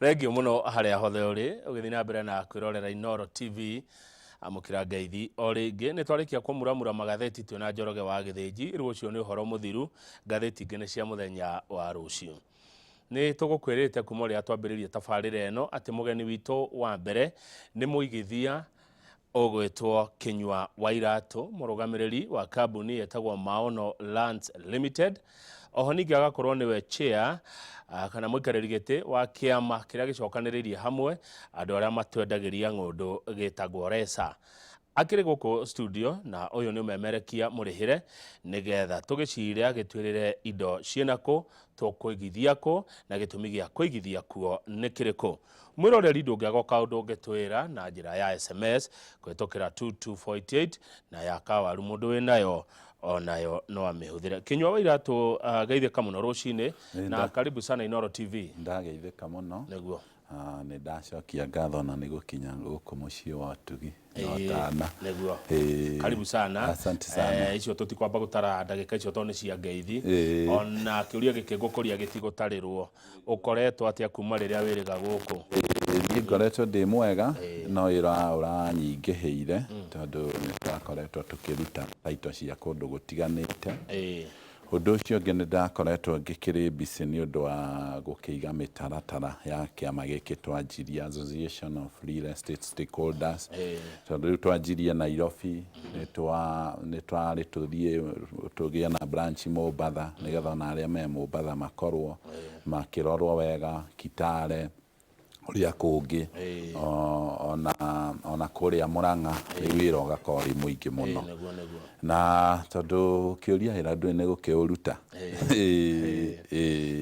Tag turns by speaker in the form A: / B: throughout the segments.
A: Thengio mũno harĩa hothe ũrĩ ũgĩthiĩ na mbere na kwĩrorera Inooro TV. Amũkĩra ngeithi o rĩngĩ. Nĩ twarĩkia kũmuramura magathĩti twĩna Njoroge wa Gĩthĩnji. Rĩu ũcio nĩ ũhoro mũthiru, ngathĩti ingĩ nĩ cia mũthenya wa rũciũ. Nĩ tũgũkwĩrĩte kuma ũrĩa twambĩrĩirie tabarĩra ĩno atĩ mũgeni witũ wa mbere nĩ mũigithia ũgwĩtwo Kinyua Wairatu, mũrũgamĩrĩri wa kambuni ĩtagwo Maono Lands Limited. Oho ningĩ agakorwo nĩwe chair kana mũikarĩri gĩtĩ wa kĩama kĩrĩa gĩcokanĩrĩirie hamwe andũ arĩa matwendagĩria ng'ũndũ gĩtagwo RESA. Akĩrĩ gũkũ studio na ũyũ nĩ ũmemerekia mũrĩhĩre nĩgetha tũgĩcire agĩtwĩrĩre indo ciĩna kũ, tũkũigithia kũ na gĩtũmi gĩa kũigithia kuo nĩ kĩrĩkũ. Mwĩroreri ndũngĩaga kaũndũ ũngĩtwĩra na njĩra ya SMS kũhĩtũkĩra 22488 na ya kawaru mũndũ wĩnayo onayo no amĩhũthĩre. Kinyua wa Iratũ, geithĩka mũno rũcinĩ na karibu sana Inooro TV.
B: Ndageithĩka mũno.
A: Nĩguo.
B: Nĩ ndacokia ngatho na nĩ gũkinya gũkũ mũciĩ wa ũtugi na ũtana.
A: Nĩguo. Karibu sana.
B: Asante sana.
A: Icio tũtikwamba gũtara ndagĩka icio tondũ nĩ cia ngeithi. Ona kĩũria gĩkĩ ngũkũria gĩtigũtarĩrwo. Ũkoretwo atĩa kuma rĩrĩa wĩrĩga gũkũ?
B: Niĩ ngoretwo ndĩ mwega, no wĩra ũranyingĩhĩire tondũ nĩ twakoretwo tũkĩruta title cia kũndũ gũtiganĩte. Ũndũ ũcio ũngĩ nĩ ndakoretwo ngĩkĩrĩ busy nĩ ũndũ wa gũkĩiga mĩtaratara ya kĩama gĩkĩ twanjirie, Association of Real Estate Stakeholders, tondũ rĩu twanjirie Nairobi, nĩ twarĩ tũthiĩ tũgĩe na branch Mombatha nĩgetha ona arĩa me Mombatha makorwo makĩrorwo wega, Kitale, ũrĩa kũngĩ, ona kũrĩa Mũrang'a, rĩu wĩra ũgakorwo wĩ mũingĩ mũno. Na tondũ ũkĩũria wĩra ndũĩ nĩ gũkĩũruta.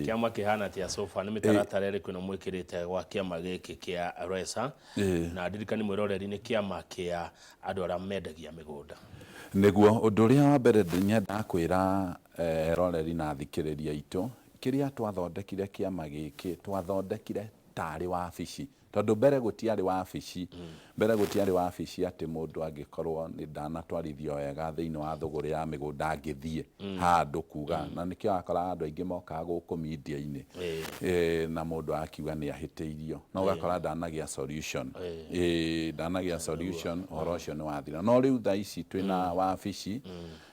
A: Kĩama kĩhana atĩa so far? Nĩ mĩtaratara ĩrĩkũ ĩno mwĩkĩrĩte gwa kĩama gĩkĩ kĩa RESA? Na ndirikani mwĩroreri nĩ kĩama kĩa andũ arĩa mendagia mĩgũnda.
B: Nĩguo, ũndũ ũrĩa wa mbere nyendaga kwĩra eroreri na athikĩrĩria aitũ, kĩrĩa twathondekire kĩama gĩkĩ, twathondekire tarĩ wabici. Tondũ mbere gũtiarĩ wabici, mbere gũtiarĩ wabici atĩ mũndũ angĩkorwo nĩ ndanatwarithio wega thĩinĩ wa thũgũrĩ ya mĩgũnda angĩthiĩ handũ kuga, na nĩkĩo wakoraga andũ aingĩ mokaga gũkũ media-inĩ na mũndũ akiuga nĩ ahĩtĩirio, na ũgakora ndanagĩa solution, ndanagĩa solution, ũhoro ũcio nĩ wathira. No rĩu thaa ici twĩna wabici,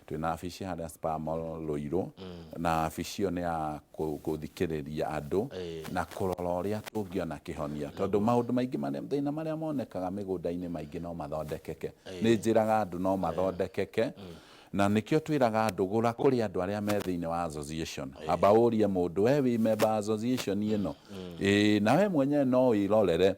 B: twĩna wabici harĩa Spar Mall Ruiru, na wabici ĩyo nĩ ya gũthikĩrĩria andũ na kũrora ũrĩa tũngĩona kĩhonia, tondũ maũndũ maingĩ marĩa, mathĩna marĩa monekaga mĩgũnda-inĩ maingĩ no mathondekeke. Nĩ njĩraga andũ no mathondekeke, na nĩkĩo twĩraga andũ gũra kũrĩ andũ arĩa me thĩinĩ wa association. Amba ũrie mũndũ, we wĩ member wa association ĩno? Ĩĩ, na we mwenyewe no wĩrorere,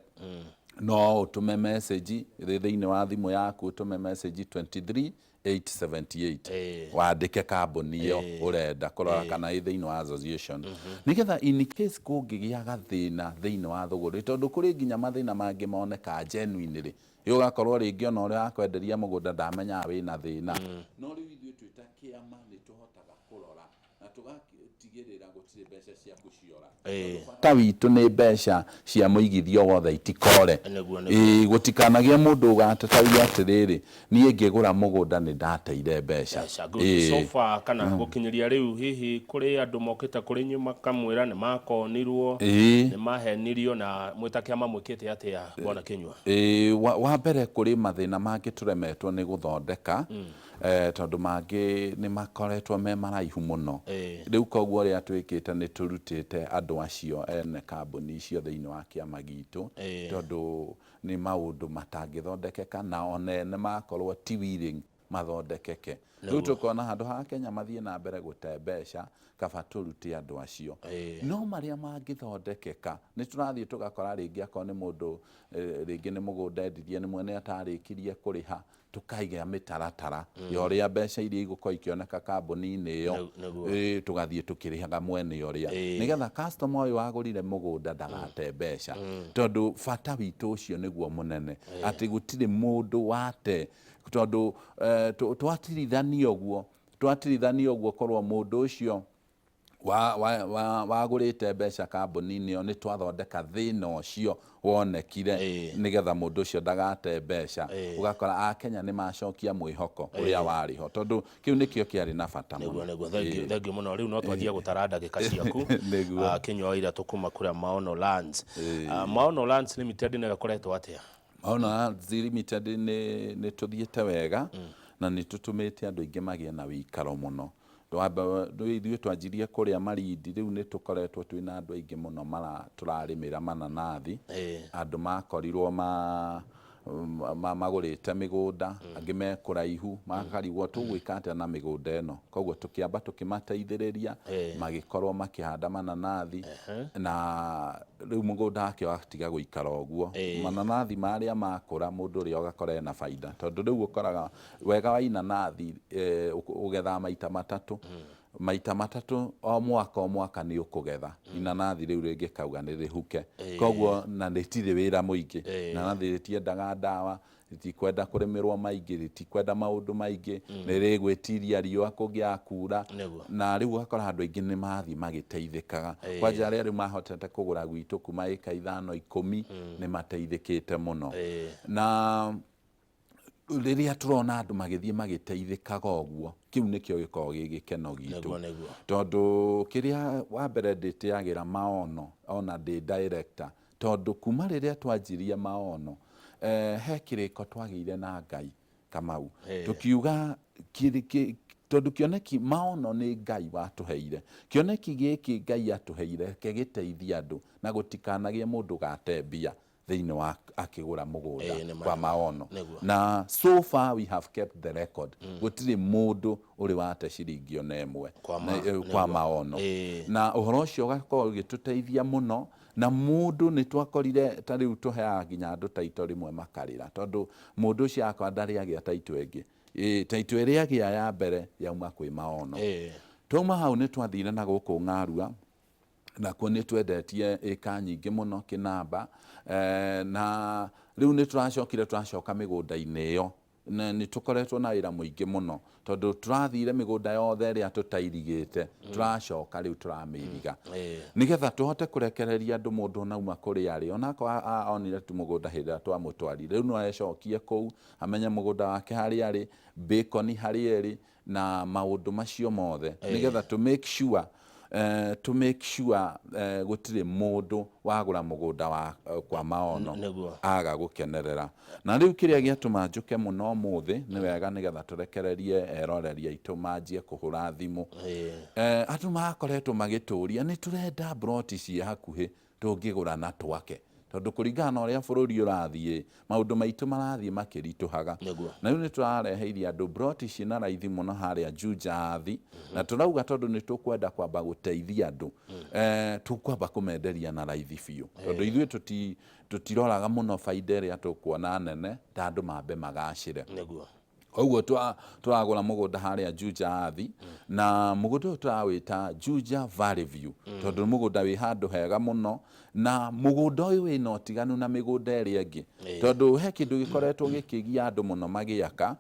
B: no ũtũme message thĩinĩ wa thimũ yaku, ũtũme message 23 878 wandĩke kambuni ĩyo ũrenda kũrora kana ĩ thĩinĩ wa association, nĩgetha in case kũngĩgĩa gathĩna thĩinĩ wa thũgũrĩ, tondũ kũrĩ nginya mathĩna mangĩ monekaga genuinely, ũgakorwo rĩngĩ ona ũrĩa wakwenderia mũgũnda ndamenyaga wĩna thĩna. No rĩu ithuĩ twĩ ta kĩama nĩ tũhotaga kũrora na tũgatigĩrĩra gũtirĩ mbeca ciaku ciora. Tondũ bata witũ nĩ mbeca cia mũigithia wothe itikore.
A: Nĩguo.
B: Ĩĩ, gũtikanagĩe mũndũ ũgateta uge atĩrĩrĩ, niĩ ngĩgũra mũgũnda nĩ ndateire mbeca.
A: Mbeca. Good. So far kana gũkinyĩria rĩu hihi kũrĩ andũ mokĩte kũrĩ inyuĩ makamwĩra nĩ makonirwo, nĩ mahenirio, na mwĩ ta kĩama mwĩkĩte atĩa Bwana Kinyua?
B: Ĩĩ, wa mbere kũrĩ mathĩna mangĩ tũremetwo nĩ gũthondeka, tondũ mangĩ nĩ makoretwo me maraihu mũno. Rĩu koguo ũrĩa twĩkĩte nĩ tũrutĩte andũ acio ene kambuni icio thĩinĩ wa kĩama gitũ, tondũ nĩ maũndũ matangĩthondekeka na ona ene makorwo ti willing mathondekeke. Rĩu tũkona handũ ha Kenya mathiĩ na mbere gũte mbeca, kaba tũrute andũ acio. No marĩa mangĩthondekeka, nĩ tũrathiĩ tũgakora rĩngĩ akorwo nĩ mũndũ rĩngĩ nĩ mũgũnda endirie nĩ mwene atarĩkirie kũrĩha, tũkaiga mĩtaratara ya ũrĩa mbeca iria igũkorwo ikĩoneka kambuni-inĩ ĩyo, tũgathiĩ tũkĩrĩhaga mwene ũrĩa, nĩgetha customer ũyũ wagũrire mũgũnda ndagate mbeca, tondũ bata witũ ũcio nĩguo mũnene, atĩ gũtirĩ mũndũ wate, tondũ twatirithania ũguo, twatirithania ũguo korwo mũndũ ũcio Wagũrĩte mbeca kambuni-inĩ ĩyo, nĩ twathondeka thĩna ũcio wonekire nĩgetha mũndũ ũcio ndagate mbeca. Ũgakora Akenya nĩ macokia mwĩhoko ũrĩa warĩ ho, tondũ kĩu nĩkĩo kĩarĩ na bata
A: Nĩguo.
B: mũno.
A: Nĩguo, thengiũ, thengiũ mũno. Rĩu no twanjie gũtara ndagĩka ciaku.
B: Nĩguo.
A: Kĩnyua wa Iratũ kuma kũrĩa Maono Lands. Maono Lands Limited nĩ ĩkoretwo atĩa?
B: Maono Lands Limited nĩ tũthiĩte wega na nĩ tũtũmĩte andũ aingĩ magĩe na wĩikaro mũno. Twamba ithuĩ twanjirie kũrĩa Malindi, rĩu nĩ tũkoretwo twĩna andũ aingĩ mũno tũrarĩmĩra mananathi. Andũ makorirwo magũrĩte mĩgũnda, angĩ me kũraihu, makarigwo tũgwĩka atĩa na mĩgũnda ĩno. Koguo tũkĩamba tũkĩmateithĩrĩria, magĩkorwo makĩhanda mananathi, na rĩu mũgũnda wake watiga gũikara ũguo. Mananathi marĩa makũra, mũndũ ũrĩa ũgakora ena baida, tondũ rĩu ũkoraga wega wa inanathi, ũgethaga maita matatũ. Maita matatũ o mwaka, o mwaka nĩ ũkũgetha. Inanathi rĩu rĩngĩkauga nĩ rĩhuke. Koguo na rĩtirĩ wĩra mũingĩ. Inanathi rĩtiendaga ndawa, rĩtikwenda kũrĩmĩrwo maingĩ, rĩtikwenda maũndũ maingĩ, nĩ rĩgwĩtiria riũa kũngĩaga kura. Na rĩu ũgakora andũ aingĩ nĩ mathiĩ magĩteithĩkaga. Kwanja arĩa rĩu mahotete kũgũra gwitũ kuma ĩka 5, 10, nĩ mateithĩkĩte mũno. Na rĩrĩa tũrona andũ magĩthiĩ magĩteithĩkaga ũguo, kĩu nĩkĩo gĩkoragwo gĩ gĩkeno gitũ.
A: Nĩguo, nĩguo.
B: Tondũ kĩrĩa wa mbere ndĩtĩagĩra maono ona ndĩ director, tondũ kuma rĩrĩa twanjirie maono, he kĩrĩko twagĩire na Ngai Kamau. Tũkiuga tondũ kĩoneki maono nĩ Ngai watũheire. Kĩoneki gĩkĩ Ngai atũheire reke gĩteithie andũ na gũtikanagĩe mũndũ ũgate mbia thĩinĩ wa akĩgũra mũgũnda
A: Nĩ ma.
B: kwa maono.
A: Nĩguo.
B: Na so far we have kept the record. Gũtirĩ mũndũ ũrĩ wate ciringi ona ĩmwe
A: Kwa
B: kwa
A: nĩguo.
B: maono. Na ũhoro ũcio ũgakorwo ũgĩtũteithia mũno, na mũndũ nĩ twakorire ta rĩu tũheaga nginya andũ taito rĩmwe makarĩra, tondũ mũndũ ũcio akwa ndarĩ agĩa taito ĩngĩ. Taito ĩrĩa agĩa ya mbere yauma kwĩ maono. Twauma hau nĩ twathire na gũkũ Ng'arua, nakuo nĩ twendetie ĩka nyingĩ mũno kĩnamba, na rĩu nĩ tũracokire tũracoka mĩgũnda-inĩ ĩyo, na nĩ tũkoretwo na wĩra mũingĩ mũno, tondũ tũrathire mĩgũnda yothe ĩrĩa tũtairigĩte, tũracoka rĩu tũramĩiriga. Nĩgetha tũhote kũrekereria andũ mũndũ onauma kũrĩa arĩ, onakorwo onire tu mũgũnda hĩndĩ ĩrĩa twamũtwarire, rĩu no ecokie kũu, amenye mũgũnda wake harĩa arĩ, bacon harĩa ĩrĩ, na maũndũ macio mothe, nĩgetha to make sure, to make sure gũtirĩ mũndũ wagũra mũgũnda wa kwa maono aga gũkenerera. Na rĩu kĩrĩa gĩatũma njũke mũno ũmũthĩ nĩ wega, nĩgetha tũrekererie eroreri aitũ manjie kũhũra thimũ. Andũ makoretwo magĩtũria nĩ tũrenda mburoti ciĩ hakuhĩ tũngĩgũra na twake, tondũ kũringana na ũrĩa bũrũri ũrathiĩ, maũndũ maitũ marathiĩ makĩritũhaga. Na rĩu nĩ tũrareheirie andũ mburoti ciĩna raithi mũno harĩa Juja Athi, na tũrauga tondũ nĩ tũkwenda kwamba gũteithia andũ, tũkwamba kũmenderia na raithi biũ, tondũ ithuĩ tũtiroraga mũno baida ĩrĩa tũkuona nene, ta andũ mambe magacĩre. Koguo tũragũra mũgũnda harĩa Juja Athi, na mũgũnda ũyũ tũrawĩta Juja Valley View, tondũ nĩ mũgũnda wĩ handũ hega mũno, na mũgũnda ũyũ wĩna ũtiganu na mĩgũnda ĩrĩa ĩngĩ, tondũ he kĩndũ gĩkoretwo gĩkĩgia andũ mũno magĩaka,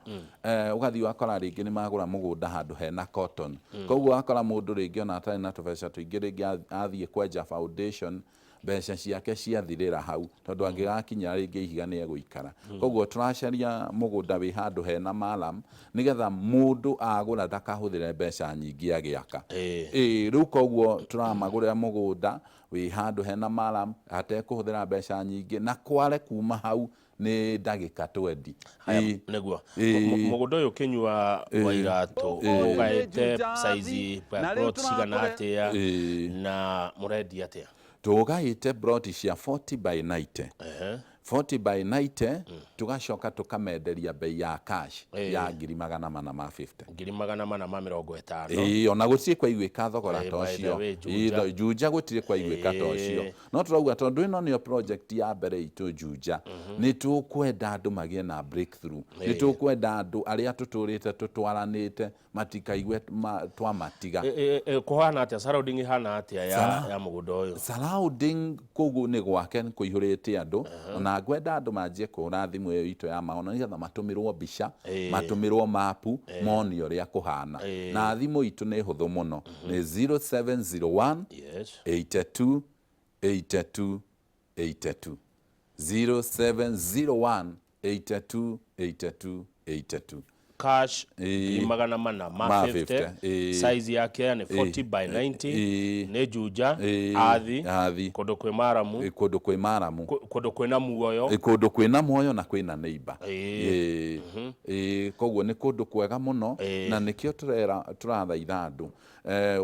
B: ũgathiĩ ũgakora rĩngĩ nĩ magũra mũgũnda handũ hena cotton. Koguo ũgakora mũndũ rĩngĩ ona atarĩ na tũbeca tũingĩ, rĩngĩ athiĩ kwenja foundation, mbeca ciake ciathirĩra hau, tondũ angĩgakinya rĩngĩ ihiga nĩ egũikara. Koguo tũracaria mũgũnda wĩ handũ hena maram, nĩgetha mũndũ agũra ndakahũthĩre mbeca nyingĩ agĩaka. Rĩu koguo tũramagũrĩra mũgũnda wĩ handũ hena maram, hatekũhũthĩra mbeca nyingĩ, na kware kuma hau nĩ ndagĩka 20.
A: Haya, nĩguo. Mũgũnda ũyũ Kĩnyua wa Iratũ ũgaĩte size ya plot cigana atĩa, na mũrendia atĩa?
B: Tũgaĩte plot cia 40 by 90. 40 by 90, tũgacoka tũkamenderia bei ya cash ya ngiri magana mana ma 50.
A: 450,000.
B: Ona gũtirĩ kwaiguĩka thogora ta
A: By the
B: ũcio.
A: way, Juja.
B: Juja gũtirĩ kwaiguĩka ta ũcio. No tũrauga tondũ ĩno nĩyo project ya mbere itũ Juja, nĩ tũkwenda andũ magĩe na breakthrough. Nĩ tũkwenda andũ arĩa tũtũrĩte tũtwaranĩte matikaigue twamatiga.
A: Kũhana atĩa? Surrounding ĩhana atĩa ya mũgũnda ũyũ?
B: Surrounding kũu nĩ gwake kũihũrĩte andũ, ona Na ngwenda andũ manjie kũhũra thimũ ĩyo itũ ya Maono nĩgetha matũmĩrwo mbica, matũmĩrwo mapu, mone ũrĩa kũhana. Na thimũ itũ nĩ hũthũ mũno, nĩ 0701 82 82 82, 0701 82 82 82.
A: Cash 400,000 ma
B: Ma
A: 50.
B: 50,
A: Size yake nĩ 40 by 90. Nĩ Juja. Athi.
B: Athi.
A: Kũndũ kwĩ maramu.
B: Kũndũ kwĩ maramu.
A: Kũndũ kwĩna muoyo.
B: Kũndũ kwĩna muoyo na kwĩna neighbor. Koguo nĩ kũndũ kwega mũno. Na nĩkĩo tũrera tũrathaitha andũ.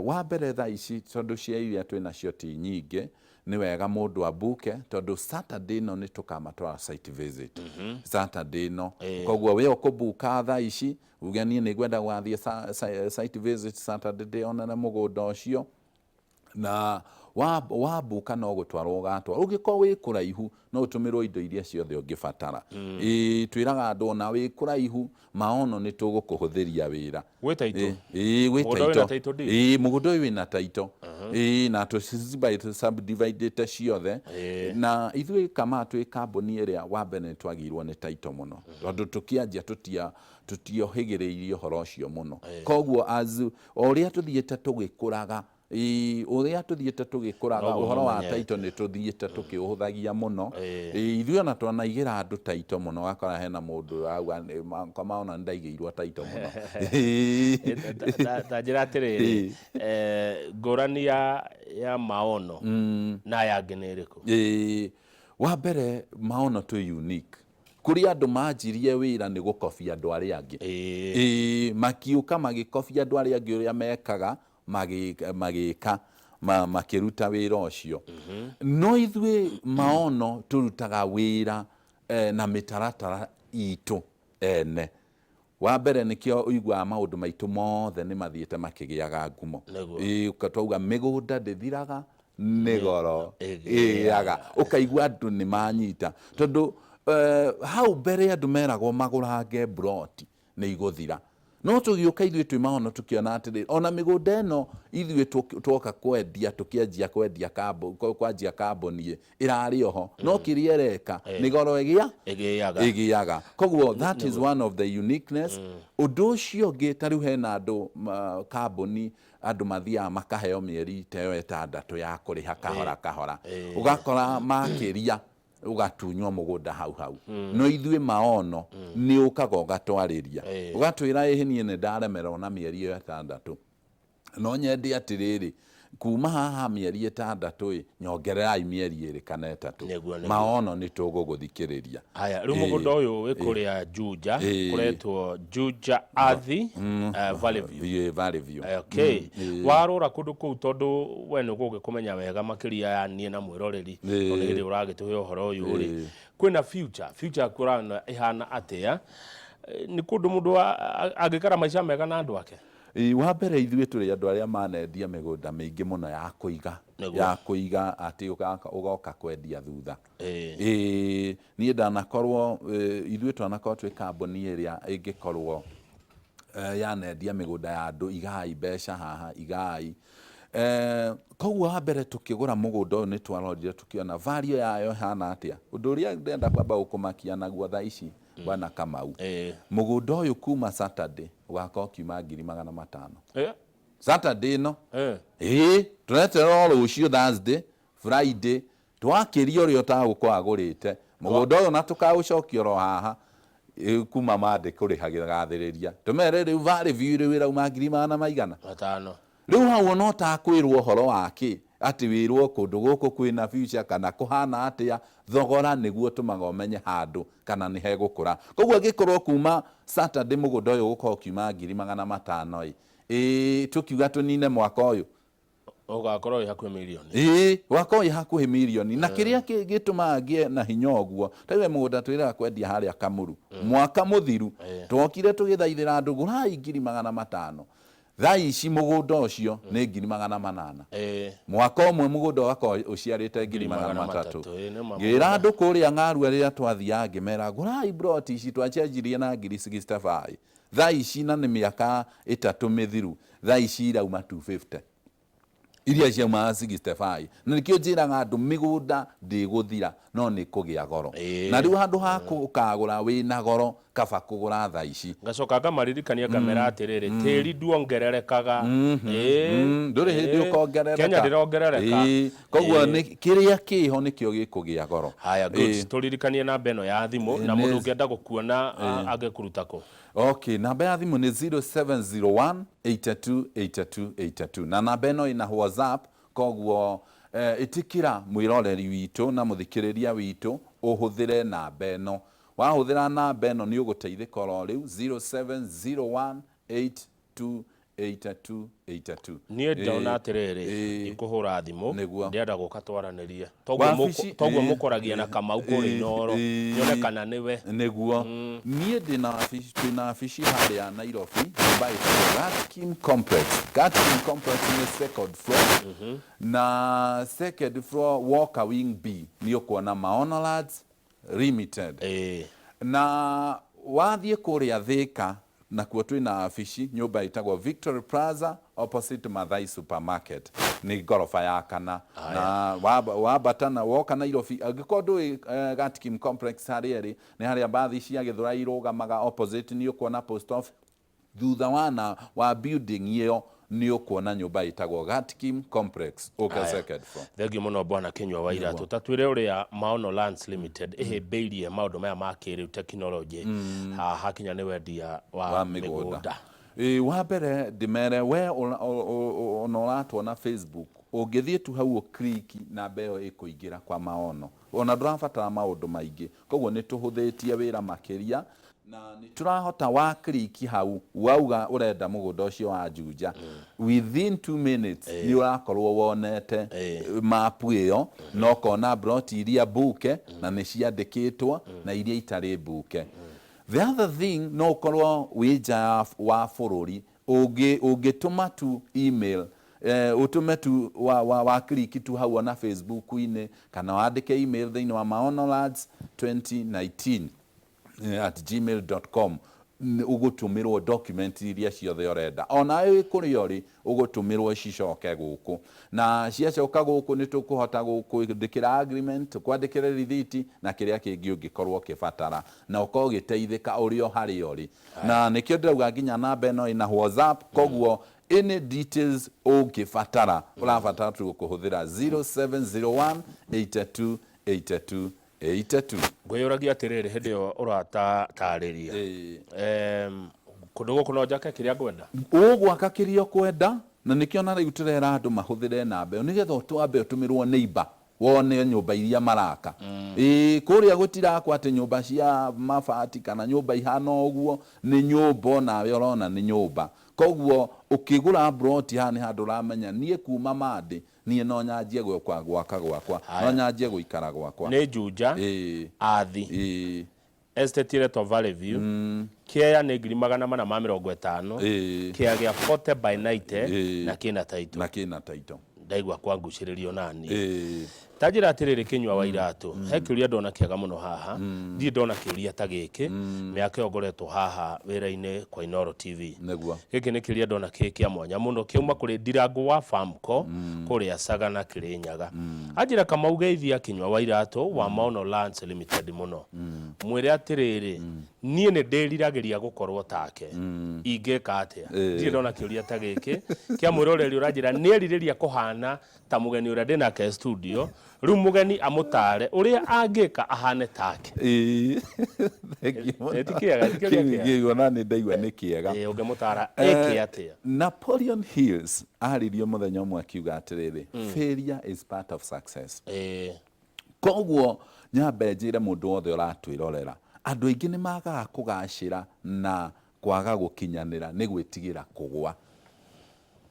B: Wa mbere thaa ici tondũ cia iria twĩnacio ti nyingĩ, nĩ wega mũndũ ambuke tondũ Saturday ĩno nĩ tũkamatwara site visit. Saturday ĩno. Koguo we ũkũbuka thaa ici uge niĩ nĩ ngwenda gũgathiĩ site visit Saturday ndĩonere mũgũnda ũcio. Na wambuka no gũtwarwo ũgatwarwo. Ũngĩkorwo wĩ kũraihu no ũtũmĩrwo indo iria ciothe ũngĩbatara. Twĩraga andũ ona wĩ kũraihu Maono nĩ tũgũkũhũthĩria wĩra.
A: Gwĩ title?
B: Ĩĩ, gwĩ
A: Mũgũnda wĩna
B: title.
A: title deed?
B: Ĩĩ, mũgũnda ũyũ wĩna title. Ĩĩ, na tũ subdividĩte ciothe. Na ithuĩ kama twĩ kambuni ĩrĩa wa mbere nĩ twagĩirwo nĩ title mũno. Tondũ tũkĩanjia tũtiohĩgĩrĩirie ũhoro ũcio mũno. Koguo as o ũrĩa tũthiĩte tũgĩkũraga, Ĩĩ, ũrĩa tũthiĩte tũgĩkũraga
A: Noguo
B: ũhoro wa
A: mũmenyete.
B: taito nĩ tũthiĩte tũkĩũhũthagia mũno. Ĩĩ, ithuĩ ona twanaigĩra andũ taito mũno ũgakora hena mũndũ ũrauga maona nĩ ndaigĩirwo taito mũno. Ĩĩ.
A: Ta njĩra atĩrĩrĩ, ngũrani ya Maono na aya angĩ nĩ ĩrĩkũ?
B: Ĩĩ, wa mbere Maono twĩ unique. Kũrĩ andũ manjirie wĩra nĩ gũkobia andũ arĩa angĩ. Ĩĩ, makiũka magĩkobia andũ arĩa angĩ ũrĩa mekaga, magĩka makĩruta wĩra ũcio. No ithuĩ Maono tũrutaga wĩra na mĩtaratara itũ ene. Wa mbere nĩkĩo ũiguaga maũndũ maitũ mothe nĩ mathiĩte makĩgĩaga ngumo. Ĩĩ, twauga mĩgũnda ndĩthiraga nĩ goro ĩgĩaga. Ũkaigua andũ nĩ manyita. Tondũ hau mbere andũ meragwo magũrange mburoti nĩ igũthira. No tũgĩũka ithuĩ twĩ Maono tũkĩona atĩrĩrĩ, ona mĩgũnda ĩno ithuĩ twoka kwendia, tũkĩanjia kwendia kwanjia kambuni ĩ, ĩrarĩ oho. No kĩrĩa ĩreka, nĩ goro ĩgĩa?
A: Ĩgĩaga.
B: Ĩgĩaga. Koguo that is one of the uniqueness. Ũndũ ũcio ũngĩ, ta rĩu hena andũ, kambuni, andũ mathiaga makaheo mĩeri ta ĩyo ĩtandatũ ya kũrĩha kahora kahora. Ũgakora makĩria ũgatunywo mũgũnda hau hau. No ithuĩ Maono nĩ ũkaga ũgatwarĩria. Ũgatwĩra ĩhĩ niĩ nĩ ndaremerwo na mĩeri ĩyo ĩtandatũ. No nyende atĩrĩrĩ, kuma haha mĩeri ĩtandatũ ĩ, nyongererai mĩeri ĩrĩ kana ĩtatũ.
A: Nĩguo.
B: Maono nĩ tũgũgũthikĩrĩria.
A: Haya, rĩu mũgũnda ũyũ wĩ kũrĩa Juja, kũretwo Juja Athi, Valley View.
B: Ĩĩ, Valley View.
A: Okay. Warora kũndũ kũu tondũ we nĩ ũgũgĩkũmenya wega makĩria ya niĩ na mwĩroreri, tondũ nĩ hĩndĩ ũragĩtũhe ũhoro ũyũ rĩ. Kwĩna future, future yaku ũrona ĩhana atĩa? Nĩ kũndũ mũndũ angĩikara maica mega na andũ ake?
B: Ĩĩ, wa mbere ithuĩ tũrĩ andũ arĩa manendia mĩgũnda mĩingĩ mũno ya kũiga. Ya kũiga atĩ ũgoka kwendia thutha. Ĩĩ, niĩ ndanakorwo, ithuĩ twanakorwo twĩ kambuni ĩrĩa ĩngĩkorwo yanendia mĩgũnda ya andũ, igai mbeca haha, igai. Koguo wa mbere tũkĩgũra mũgũnda ũyũ nĩ twarorire tũkĩona value yayo ĩhana atĩa. Ũndũ ũrĩa ndĩrenda kwamba gũkũmakia naguo thaa ici Bwana Kamau, mũgũnda ũyũ kuma Saturday ũgakorwo ũkiuma 500,000. Saturday ĩno. Ĩĩ, tũreterera o rũciũ Thursday, Friday, twakĩria ũrĩa ũtagũkorwo agũrĩte mũgũnda ũyũ na tũkaũcokia oro haha kuma Monday kũrĩha gathĩrĩria. Tũmere rĩu Valley View rĩu ĩrauma ngiri magana maigana?
A: Matano.
B: Rĩu hau ona ũtakwĩrwo ũhoro wa kĩ, atĩ wĩrwo kũndũ gũkũ kwĩna future kana kũhana atĩa, thogora nĩguo ũtũmaga ũmenye handũ kana nĩ hegũkũra. Koguo angĩkorwo kuma Saturday mũgũnda ũyũ ũgũkorwo ũkiuma 500,000 ĩ, ĩĩ tũkiuga tũnine mwaka ũyũ.
A: Ũgakorwo wĩ hakuhĩ mirioni.
B: Ĩĩ, ũgakorwo wĩ hakuhĩ mirioni. Na kĩrĩa gĩtũmaga ngĩe na hinya ũguo, ta rĩu he mũgũnda twĩrĩga kwendia harĩa Kamuru, mwaka mũthiru, twokire tũgĩthaithĩra andũ gũrai 500,000. Thaa ici mũgũnda ũcio nĩ 800,000. Mwaka ũmwe mũgũnda ũgakorwo ũciarĩte 300,000. Ngĩra andũ kũrĩa Ng'arua rĩrĩa twathiaga ngĩmera gũrai mburoti ici twacenjirie na ngiri 65. Thaa ici na nĩ mĩaka 3 mĩthiru, thaa ici irauma 250. Iria ciaumaga 65, na nĩkĩo njĩraga andũ mĩgũnda ndĩgũthira, no nĩ kũgĩa goro. Na rĩu handũ ha gũkagũra wĩna goro, kaba kũgũra thaa ici.
A: Ngacoka ngamaririkania ngamera atĩrĩrĩ, tĩri nduongererekaga.
B: Ndũrĩ hĩndĩ ũkongerereka.
A: Kenya ndĩrongerereka.
B: Koguo nĩ kĩrĩa kĩho nĩkĩo gĩkũgĩa goro.
A: Haya, good. Tũririkanie namba ĩno ya thimũ, na mũndũ ũngĩenda gũkuona angĩkũruta kũ?
B: Okay, namba ya thimũ nĩ 0701 82 82 82, na namba ĩno ĩna WhatsApp, koguo ĩtĩkĩra mwĩroreri witũ na mũthikĩrĩria witũ ũhũthĩre namba ĩno. Wahũthĩra namba ĩno nĩ ũgũteithĩka oro rĩu, 0701 82 82 82.
A: Niĩ ndona atĩrĩrĩ, ndikũhũra thimũ. Ndĩrenda gũka twaranĩrie.
B: Wabici,
A: Toguo mũkoragia na Kamau kũrĩa Inooro, nyone kana nĩwe.
B: Nĩguo. Niĩ ndĩna wabici, twĩna wabici harĩa Nairobi, nyũmba ĩtagwo Gatkim Complex. Gatkim Complex nĩ second floor, na second floor Walker Wing B nĩ ũkuona Maono Lands Limited. Na wathiĩ kũrĩa Thĩka, nakuo twĩna wabici nyũmba ĩtagwo Victory Plaza opposite Mathai Supermarket, nĩ ngoroba ya kana. Na wambata na woka Nairobi, angĩkorwo ndũĩ Gatkim Complex harĩa ĩrĩ, nĩ harĩa mbathi cia Gĩthũrai irũgamaga opposite, nĩ ũkuona post office. Thutha wa na wa building ĩyo nĩ ũkuona nyũmba ĩtagwo Gatkim Complex, ũke second floor.
A: Thengiũ mũno Bwana Kinyua wa Iratũ. Ta twĩre ũrĩa Maono Lands Limited ĩhĩmbĩirie maũndũ maya ma kĩrĩu, tekinoronjĩ, hakinya nĩ wendia wa
B: wa mĩgũnda.
A: Mĩgũnda.
B: Wa mbere ndĩmere we ona ũratuona Facebook, ũngĩthiĩ tu hau ũkliki namba ĩyo ĩkũingĩra kwa Maono, ona ndũrabatara maũndũ maingĩ. Koguo nĩ tũhũthĩtie wĩra makĩria, na nĩ tũrahota wa kliki hau wauga ũrenda mũgũnda ũcio wa Juja, within 2 minutes nĩ ũrakorwo wonete mapu ĩyo na ũkona broti iria mbuke na nĩ ciandĩkĩtwo na iria itarĩ mbuke. The other thing, no ũkorwo wĩ nja wa bũrũri, ũngĩtũma tu email, ũtũme tu wa click tu hau ona Facebook-inĩ kana wandĩke email thĩinĩ wa maonolands 2019 @gmail.com, ũgũtũmĩrwo document iria ciothe ũrenda. Ona wĩ kũrĩa ũrĩ, ũgũtũmĩrwo cicoke gũkũ, na ciacoka gũkũ nĩ tũkũhota gũkwandĩkĩra agreement, tũkwandĩkĩre rithiti na kĩrĩa kĩngĩ ũngĩkorwo ũkĩbatara, na ũkorwo ũgĩteithĩka ũrĩ o harĩa ũrĩ. Na nĩkĩo ndĩrauga nginya namba ĩno ĩna WhatsApp, koguo any details ũngĩbatara, ũrabatara tu kũhũthĩra 0701 82 82 82.
A: Ngwĩyũragia atĩrĩrĩ, hĩndĩ ĩyo ũratatarĩria, kũndũ gũkũ no njake kĩrĩa ngwenda?
B: Ũgwaka kĩrĩa ũkwenda, na nĩkĩo na rĩu tũrera andũ mahũthĩre namba ĩyo nĩgetha ũtwambe ũtũmĩrwo neighbor wone nyũmba iria maraka. Ĩĩ, kũrĩa gũtirakwo atĩ nyũmba cia mabati kana nyũmba ihana ũguo, nĩ nyũmba onawe ũrona nĩ nyũmba. Koguo ũkĩgũra broti haha nĩ handũ ũramenya niĩ kuma Monday niĩ no nyanjie gwaka gwaka gwakwa, no nyanjie gũikara gwakwa.
A: Nĩ Juja, Athi, estate ĩretwo Valley View, kĩea nĩ 450,000, kĩa gĩa 40 by 90, na kĩna title.
B: Na kĩna title.
A: Ndaigua kwangucĩrĩrio nani. Ta njĩra atĩrĩrĩ, Kĩnyua wa Iratũ, he kĩũria ndona kĩega mũno haha. Ndirĩ ndona kĩũria ta gĩkĩ mĩaka ĩyo ngoretwo haha wĩra-inĩ kwa Inooro TV. Gĩkĩ nĩ kĩũria ndona kĩ kĩa mwanya mũno, kĩauma kũrĩ Ndirango wa Famco kũrĩa Sagana, Kĩrĩnyaga. Anjĩra, Kamau, geithia Kĩnyua wa Iratũ wa Maono Lands Limited mũno, mwĩre atĩrĩrĩ, niĩ nĩ ndĩriragĩria gũkorwo take, ingĩka atĩa? Ndirĩ ndona kĩũria ta gĩkĩ kĩa mwĩroreri ũranjĩra nĩ erirĩria kũhana ta mũgeni ũrĩa ndĩ nake studio rĩu, mũgeni amũtare ũrĩa angĩka ahane take.
B: Thank you mũno.
A: Ti kĩega? Ti kĩũria
B: Kĩu
A: kĩega?
B: Kĩu ona nĩ ndaigua nĩ kĩega.
A: Ũngĩmũtara ĩke atĩa?
B: Napoleon Hills aririe mũthenya ũmwe akiuga atĩrĩrĩ, "Failure is part of success." Koguo nyambe njĩre mũndũ wothe ũratwĩrorera, andũ aingĩ nĩ magaga kũgacĩra na kwaga gũkinyanĩra nĩ gwĩtigĩra kũgwa.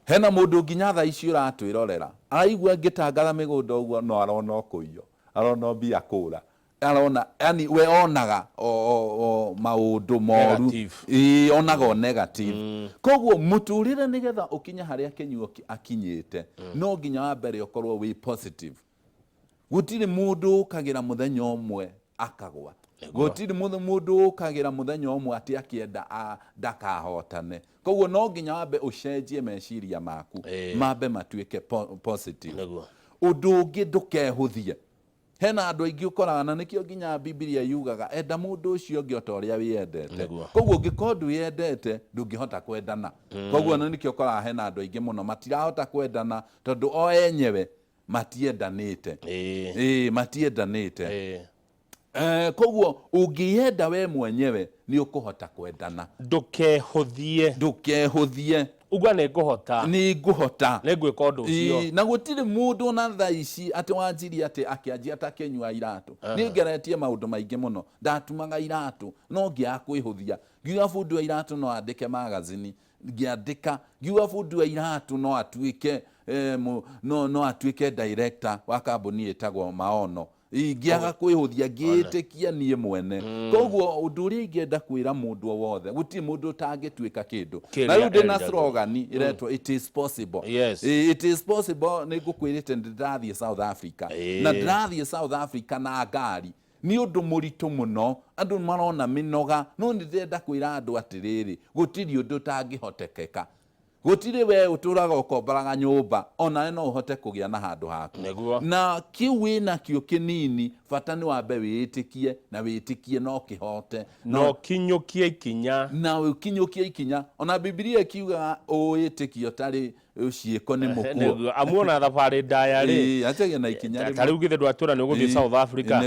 B: Hena mũndũ nginya thaa ici ũratwĩrorera araigua ngĩtangatha mĩgũnda ũguo, no arona o kũiywo, arona o mbia kũra, arona yani we onaga o maũndũ moru.
A: Negative.
B: Ĩĩ, onaga o negative. Koguo mũtũrĩre, nĩgetha ũkinye harĩa Kĩnyuo akinyĩte, no nginya wa mbere ũkorwo wĩ positive. Gũtirĩ mũndũ ũkagĩra mũthenya ũmwe akagwa. Gũtirĩ mũndũ ũkagĩra mũthenya ũmwe atĩ akĩenda ndakahotane. Koguo no nginya wambe ũcenjie meciria maku, mambe matuĩke positive. Ũndũ ũngĩ, ndũkehũthie. Hena andũ aingĩ ũkoraga, na nĩkĩo nginya Bibilia yugaga enda mũndũ ũcio ũngĩ o ta ũrĩa wĩyendete. Koguo ũngĩkorwo ndwĩyendete, ndũngĩhota kwendana. Koguo na nĩkĩo ũkoraga hena andũ aingĩ mũno matirahota kwendana, tondũ o enyewe matiendanĩte. Ĩĩ, matiendanĩte. Koguo ũngĩyenda we mwenyewe nĩ ũkũhota kwendana.
A: Ndũkehũthie.
B: Ndũkehũthie.
A: Uga nĩ ngũhota.
B: Nĩ ngũhota.
A: Nĩ ngwĩka ũndũ ũcio.
B: Ĩĩ, na gũtirĩ mũndũ ona thaa ici atĩ wanjirie atĩ akĩanjia ta akĩnyua iratũ. Niĩ ngeretie maũndũ maingĩ mũno. Ndatumaga iratũ no ngĩaga kwĩhũthia. Ngiuga bundi wa iratũ no andĩke magazini, ngĩandĩka. Ngiuga bundi wa iratũ no atuĩke no atuĩke director wa kambuni ĩtagwo Maono. Ingĩaga kwĩhũthia, ngĩĩtĩkia niĩ mwene. Koguo ũndũ ũrĩa ingĩenda kwĩra mũndũ o wothe, gũtirĩ mũndũ ũtangĩtuĩka kĩndũ.
A: Kĩrĩa
B: Na rĩu ndĩna
A: eriragĩria.
B: slogan ĩretwo "It is possible". It is possible. Nĩ ngũkwĩrĩte nĩ ndĩrathiĩ South Africa. Na ndĩrathiĩ South Africa na ngari. Nĩ ũndũ mũritũ mũno, andũ marona mĩnoga, no nĩ ndĩrenda kwĩra andũ atĩrĩrĩ, gũtirĩ ũndũ ũtangĩhotekeka. Gũtirĩ we ũtũraga ũkombaraga nyũmba, onawe no ũhote kũgĩa na handũ haku. Na kĩu wĩnakĩo kĩnini, bata nĩ wambe wĩĩtĩkie, na wĩtĩkie no kĩhote.
A: Na ũkinyũkie ikinya.
B: Na ũkinyũkie ikinya. Ona Bibilia ĩkiugaga ũwĩtĩkio ũtarĩ ciĩko nĩ mũkuũ.
A: Nĩguo. Amu ona thabarĩ ndaya rĩ,
B: Ĩĩ, anjagia na ikinya
A: ta
B: rĩmwe.
A: rĩu githĩ ndwatwĩra nĩ ũgũthiĩ South Africa?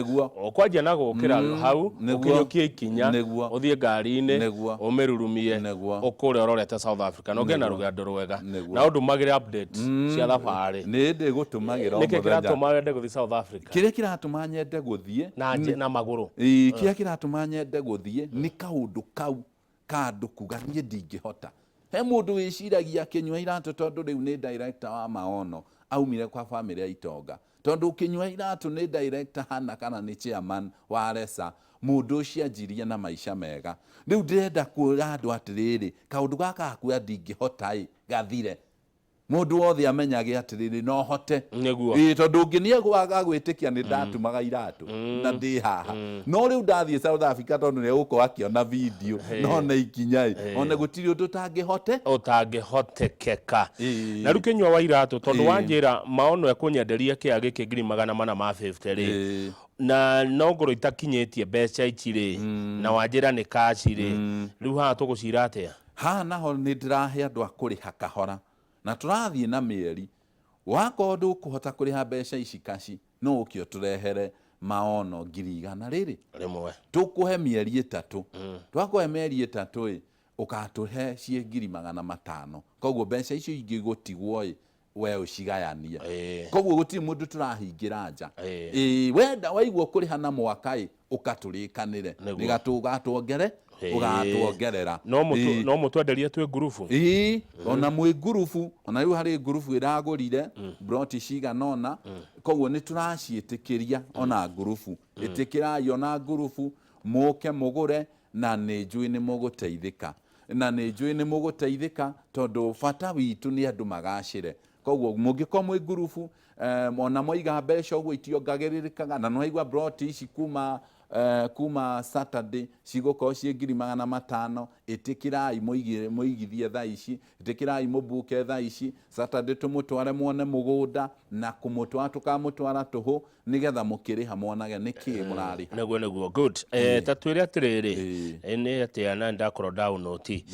A: Ũkwanjia na gũkĩra hau, ũkinyũkie ikinya, ũthiĩ ngari-inĩ, ũmĩrurumie, ũkũrĩa ũrorete South Africa, na ũgĩe na rũgendo rwega. Na ũndũmagĩre update cia thabarĩ.
B: Nĩ ndĩgũtũmagĩra o
A: Nĩkĩ
B: mũthenya.
A: kĩratũma wende gũthiĩ South Africa?
B: Kĩrĩa kĩratũma nyende gũthiĩ
A: Na na magũrũ.
B: Ĩĩ, kĩrĩa kĩratũma nyende gũthiĩ nĩ kaũndũ kau ka andũ kuga niĩ ndingĩhota. He mũndũ wĩciragia akĩnyua iratũ tondũ rĩu nĩ director wa Maono aumire kwa famĩlĩ ya itonga. Tondũ ũkĩnyua iratũ nĩ director hana kana nĩ chairman wa Resa, mũndũ ũcio anjirie na maica mega. Rĩu ndĩrenda kwĩra andũ atĩrĩrĩ, kaũndũ gaka ga kuga ndingĩhota ĩ, gathire. Mũndũ wothe amenyage atĩrĩrĩ, no hote. Ĩĩ, tondũ ũngĩ nĩ egwaga gwĩtĩkia nĩ ndatumaga iratũ na ndĩ haha. No rĩu ndathiĩ South Africa tondũ nĩ egũkorwo akĩona video na one ikinya ĩ, one gũtirĩ ũndũ ũtangĩhote.
A: Ũtangĩhotekeka. Na rĩu kĩnyua wa iratũ, tondũ wanjĩra Maono ekũnyenderia kĩa gĩkĩ ngiri 450 rĩ, na no ngorwo itakinyĩtie mbeca ici rĩ, na wanjĩra nĩ cash rĩ, rĩu haha tũgũcira atĩa?
B: Haha naho nĩ ndĩrahe andũ a kũrĩha kahora, na tũrathiĩ na mĩeri. Wakorwo ndũkũhota kũrĩha mbeca ici kaci, no ũke ũtũrehere maono ngiri igana rĩrĩ.
A: Rĩmwe.
B: Tũkũhe mĩeri 3. Twakũhe mĩeri 3 ĩ, ũgatũhe ciĩ ngiri 500. Koguo mbeca icio ingĩ igũtigwo ĩ, we ũcigayanie. Koguo gũtirĩ mũndũ tũrahingĩra nja. Wenda waigua ũkũrĩha na mwaka ĩ, ũkatũrĩkanĩre. Nĩga tũgatwongere, ũgatwongerera.
A: No no mũtwenderie twĩ ngurubu?
B: Ĩĩ, ona mwĩ ngurubu, ona rĩu harĩ ngurubu ĩragũrire mburoti cigana ũna, koguo nĩ tũraciĩtĩkĩria ona ngurubu. Ĩtĩkĩrai ona ngurubu, mũke mũgũre, na nĩ njũĩ nĩ mũgũteithĩka. Na nĩ njũĩ nĩ mũgũteithĩka, tondũ bata witũ nĩ andũ magacĩre. Koguo mũngĩkorwo mwĩ ngurubu, ona mwaiga mbeca ũguo itiongagĩrĩrĩkaga, na nĩwaigua mburoti ici kuma Saturday cigũkorwo ciĩ ngiri 500, ĩtĩkĩrai mũigithie thaa ici, ĩtĩkĩrai mũbuke thaa ici, Saturday tũmũtware muone mũgũnda, na kũmũtwara tũkamũtwara tũhũ, nĩgetha mũkĩrĩha monage nĩkĩ mũrarĩha.
A: Nĩguo, nĩguo. Good. Ta twĩre atĩrĩrĩ, nĩ atĩa na nĩndakorwo ndaũnũti.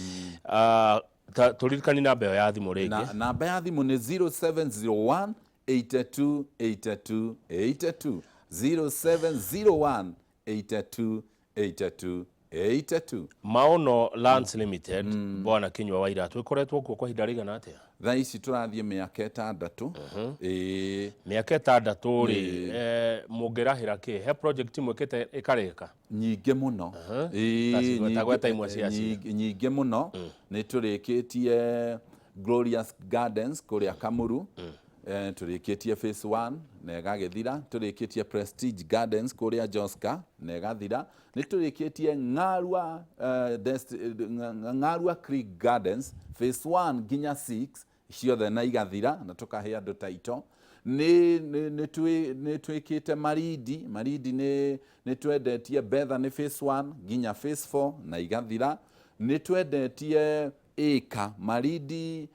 A: Ta tũririkanie namba ĩyo ya thimũ rĩngĩ.
B: Namba ya thimũ nĩ 0701 82 82 82. 0701 82 82 82.
A: Maono Lands Limited, Bwana Kinyua wa Iratũ, ĩkoretwo kuo kwa ihinda rĩigana atĩa?
B: Thaa ici tũrathiĩ mĩaka 6. Ĩĩ.
A: Mĩaka 6 rĩ, mũngĩrahĩra kĩ? He project mwĩkĩte ĩkarĩka?
B: Nyingĩ mũno. Ĩĩ,
A: Ta gweta imwe ciacio.
B: Nyingĩ mũno. Nĩ tũrĩkĩtie Glorious Gardens kũrĩa Kamuru. Tũrĩkĩtie phase 1 na ĩgagĩthira. Tũrĩkĩtie Prestige Gardens kũrĩa Joska na ĩgathira. Nĩ tũrĩkĩtie Ng'arua Creek Gardens phase 1 nginya 6. Ciothe na igathira na tũkahe andũ taito. Nĩ twĩkĩte Marindi. Marindi nĩ twendetie Bethany phase 1 nginya phase 4 na igathira. Nĩ twendetie ĩka Marindi,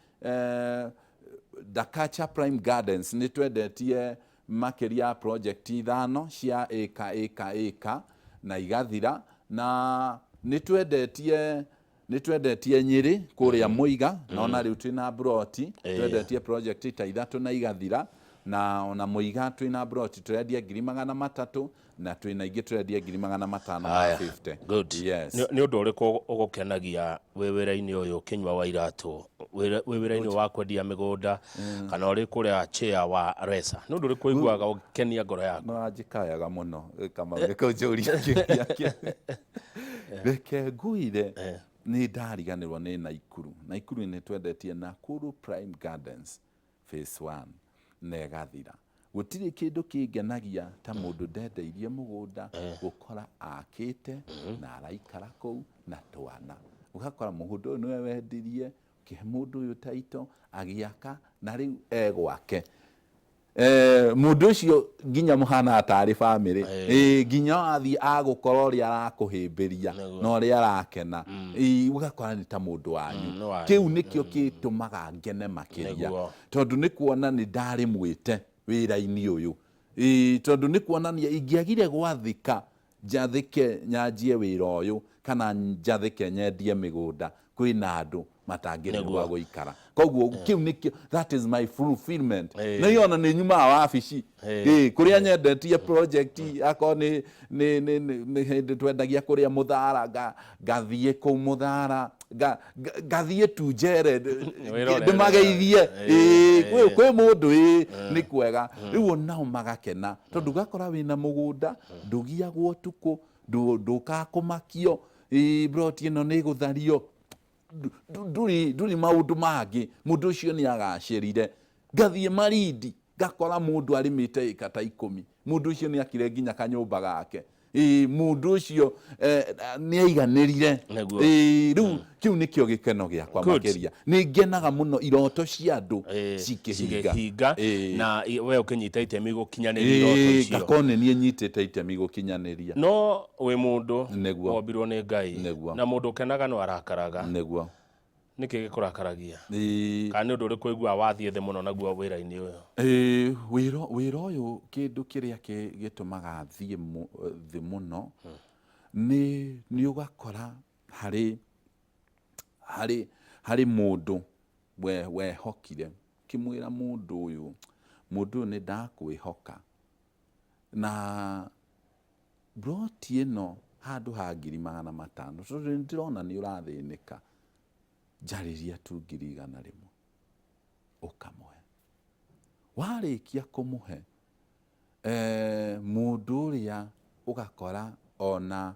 B: Dakacha Prime Gardens, nĩ twendetie makĩria ya project 5 cia ĩka ĩka ĩka na igathira. Na nĩ twendetie Nyĩrĩ kũrĩa Mũiga, na ona rĩu twĩna broti, twendetie project ta 3 na igathira. Na ona Mũiga twĩna broti tũrendia 300,000, na twĩna ingĩ tũrendia 550,000.
A: Haya, good.
B: Yes.
A: Nĩ ũndũ ũrĩkũ ũgũkenagia wĩ wĩra-inĩ ũyũ, Kĩnyua wa Iratũ, wĩ wĩra-inĩ wa kwendia mĩgũnda kana ũrĩ kũrĩa chair wa RESA? Nĩ ũndũ ũrĩkũ ũiguaga ũgĩkenia ngoro yaku?
B: Nĩwanjĩkayaga mũno Kamau nĩ kũnjũria kĩũria kĩu. Reke ngwĩre, nĩ ndariganĩrwo nĩ Naikuru. Naikuru nĩ twendetie Nakuru Prime Gardens phase 1 na ĩgathira. Gũtirĩ kĩndũ kĩngenagia ta mũndũ ndendeirie mũgũnda gũkora akĩte na araikara kũu na twana. Ũgakora mũgũnda ũyũ nĩwe wendirie, ũkĩhe mũndũ ũyũ taito agĩaka na rĩu e gwake. Mũndũ ũcio nginya mũhanaga tarĩ bamĩrĩ. Nginya wathiĩ agũkora ũrĩa arakũhĩmbĩria na ũrĩa arakena. Ũgakora nĩ ta mũndũ wanyu.
A: Nĩ wanyu.
B: Kĩu nĩkĩo kĩtũmaga ngene makĩria, tondũ nĩ kuona nĩ ndarĩ mwĩte wĩra-inĩ ũyũ. Tondũ nĩ kuonania ingĩagire gwathĩka njathĩke nyanjie wĩra ũyũ kana njathĩke nyendie mĩgũnda, kwĩna andũ matangĩrĩ gwa gũikara. Koguo kĩu nĩkĩo, that is my fulfillment. Na iyo ona nĩ nyumaga wabici kũrĩa nyendetie project, akorwo nĩ hĩndĩ twendagia kũrĩa Mũthara, ngathiĩ kũu Mũthara, ngathiĩ tu njere
A: Wĩrorere.
B: ndĩmageithie. Kwĩ mũndũ nĩ kwega. Rĩu onao magakena tondũ ũgakora wĩna mũgũnda, ndũgiagwo ũtukũ, ndũkaga kũmakio broti ĩno nĩ ĩgũthario, ndũrĩ maũndũ mangĩ. Mũndũ ũcio nĩ agacĩrire. Ngathiĩ Marindi ngakora mũndũ arĩmĩte ĩka ta 10, mũndũ ũcio nĩ akire nginya kanyũmba gake. Mũndũ ũcio nĩ aiganĩrire. Rĩu kĩu nĩkĩo gĩkeno gĩakwa. Makĩria nĩ ngenaga mũno iroto cia andũ cikĩhinga.
A: Cikĩhinga. Na we ũkĩnyita itemi gũkinyanĩria iroto icio.
B: Ngakorwo nĩ niĩ nyitĩte itemi gũkinyanĩria.
A: No wĩ mũndũ wombirwo nĩ Ngai. Na mũndũ ũkenaga no arakaraga. Nĩkĩ gĩkũrakaragia, kana nĩ ũndũ ũrĩkũ ũiguaga wathiĩ thĩ mũno naguo wĩra-inĩ ũyũ?
B: Wĩra ũyũ, kĩndũ kĩrĩa gĩtũmaga thiĩ thĩ mũno nĩ ũgakora harĩ mũndũ wehokire, ũkĩmwĩra mũndũ ũyũ nĩ ndakwĩhoka na broti ĩno handũ ha 500,000, tondũ nĩ ndĩrona nĩ ũrathĩnĩka, njarĩria tu 100,000. Ũkamũhe. Warĩkia kũmũhe, mũndũ ũrĩa ũgakora ona